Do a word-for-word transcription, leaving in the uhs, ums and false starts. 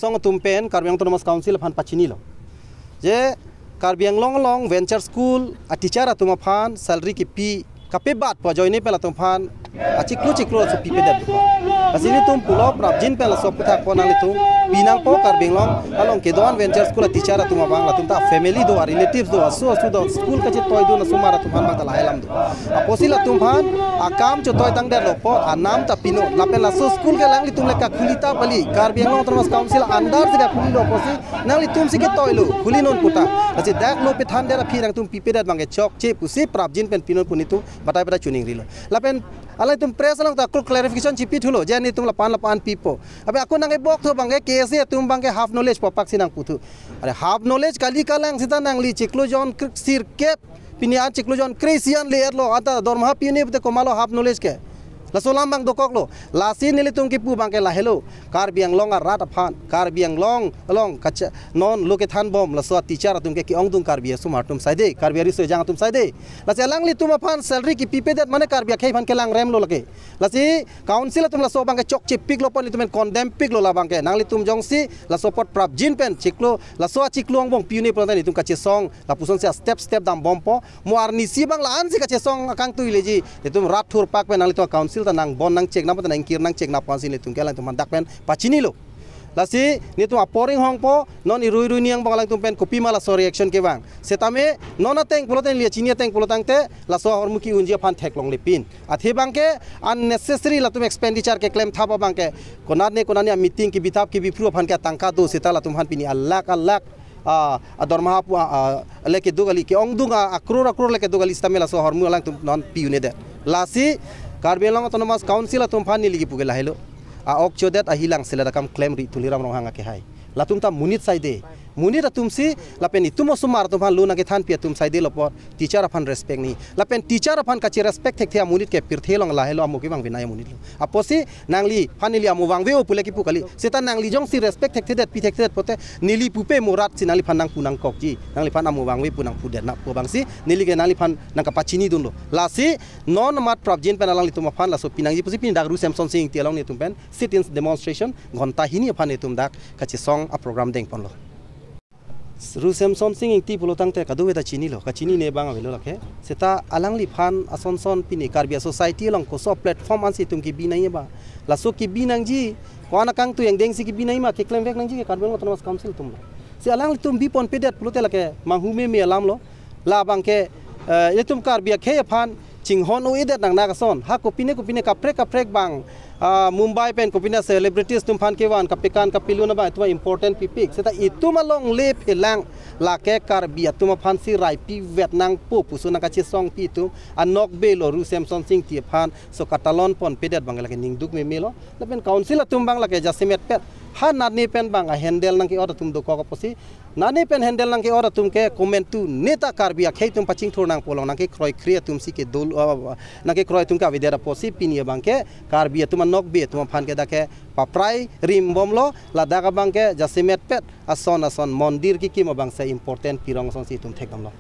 Tong atum pen Karbi Anglong Autonomous Council aphan pachinilo. Je Karbi Anglong along venture school a teacher atum aphan salary kipi kapebat pu ajoine pen latum aphan achiklo chiklo laso pipedet. Lasi nelitum pulo prapjin pen laso aphuthak pon nanglitum pinangpo Karbi Anglong along kedo-an venture school a teacher atum abang, latum ta family do, a relatives do, aso aso do, school kachetoi do, laso mar atum aphan abang ta lahai alam do. Apotsi latum aphan akam chotoi tangdetlo apot anam ta pinon. Lapen laso school ke alanglitum le kakhuli ta pali, Karbi Anglong Autonomous Council under si kakhulilo apotsi nanglitum si ketoilo, khulinon pu ta. Lasi dak lo pethandet aphi nangtum pipedet abang ke chokche pusi prapjin pen pinon pu nelitum batai batai chuning rilo. Lapen alangtum press along ta kru clarification chipi thulo, je nelitum lapu-an lapu-an pipo. Abe ako nangkebok thu abang ke K S A atum abang ke half knowledge pu apak si nangpu thu. Are half knowledge kali kalang seta nangli chiklo jon kr-, sirkep pini an chiklo jon kre-isi an le-etlo, anta dormaha pi-un-e pute komatlo half knowledge ke. Laso alam abang dokoklo. Lasi nelitum kipu abang ke lahelo. Karbi Anglong arat aphan, Karbi Anglong along kacha non lo kethanbom laso a teacher atum ke ke-ongdung Karbi asomar atum saide, Karbi ariso ejang atum saide. Lasi alanglitum aphan salary kipipedet mane Karbi akhei aphan kelangremlo lake. Lasi council atum laso abang ke chokchepiklo pon, nelitum pen condemn piklo labang ke. Nanglitum jongsi laso apot prapjin pen chiklo, laso achiklo angbong pi-un-e pulote nelitum kachesong lapuson si step step dambompo. Mo arnisi abang la-an si kachesong akangtui leji. Nelitum rat thurpak pen nanglitum council ta nangbon nangchek nangpo ta nangkir nangchek nangpo si nelitum ke alangtum aphan dak pen pachinilo. Lasi nelitum apor inghongpo, non irui irui niang abang alangtum pen kopima laso reaction kevang. Setame non ateng pulote neli chini ateng pulo tangte laso ahormu ki-unji aphan theklongle pin. Athe abang ke unnecessary latum expenditure keklem thap abang ke. Konatne konatne a meeting kebithap kebiphru aphan ke tangka do seta latum aphan pini alakh alakh, ah, adormaha pu, ah, ah, le kedo kali, ke-ongdung a, a crore a crore le kedo kali sitame laso ahormu alangtum non pi-un-edet. Lasi Karbi Anglong Autonomous Council atum aphan neli kipu ke lahelo. A-ok chodet ahilang selet akam klemri Tuliram Ronghang akehai. Latum ta monit saide. Monit atum si lapen itum osomar atum aphan lo nangkethanpi atum saidelo apot teacher aphan respect ni. Lapen teacher aphan kacherespect thekthe amonit ke pirthe along lahelo, amo kevangve nai amonitlo. Apotsi nangliphan neli amo vangve-o pule kipu kali. Seta nangli jongsi respect thekthedet pi thekthedet pulote neli pupe mo rat si nangliphan nangpu nangkokji. Nangliphan amo vangve pu nangpudet na pu abang si neli ke nangliphan nangkapachinidunlo. Lasi non amat prapjin pen alanglitum aphan laso pinangji pusi pini dak Ru Semson Sing Ingti along nelitum pen sit-in demonstration ghonta hini aphan nelitum dak kachesong a program dengponlo. Ru Semson Sing Ingti pulo tangte kadokave ta chinilo, kachinine abang avelo lake. Seta alangliphan asonson pini Karbi a society along koso platform ansi itum kebi nangji ba. Laso kebi nangji, ko-an akangtui angdeng si kebi nangji ma keklemvek nangji ke Karbi Anglong Autonomous Council atumlo. Si alanglitum biponpedet pulote lake manghu meme alamlo. Labang ke, eh, itum Karbi akhei aphan chinghon-o-edet nangnak ason. Ha kopine kopine kaprek kaprek abang, ah, Mumbai pen kopine celebrities atum aphan kevan kapekan kapelun abang itum important pipik. Seta itum alongle phelang lake Karbi atum aphan si raipivet nangpo pusi nangkachesongpi itum anokbelo Ru Semson Sing Ingti aphan so katalon ponpedet abang lake ningduk memelo. Lapen council atum abang lake jasemetpet ha natne pen abang a handle nangke-ot atum dokok apotsi natne pen handle nangke-ot atum ke komantu neta Karbi akhei atum pachingthur nangpo along nangkekroikre atum si kedolo, ah, nangkekroi atum ke avedet apotsi pini abang ke Karbi atum anokbe atum aphan ke dak ke paprai rimbomlo, ladak abang ke jasemetpet ason ason mondir kekim abang si important pirong ason si itum thekdamlo.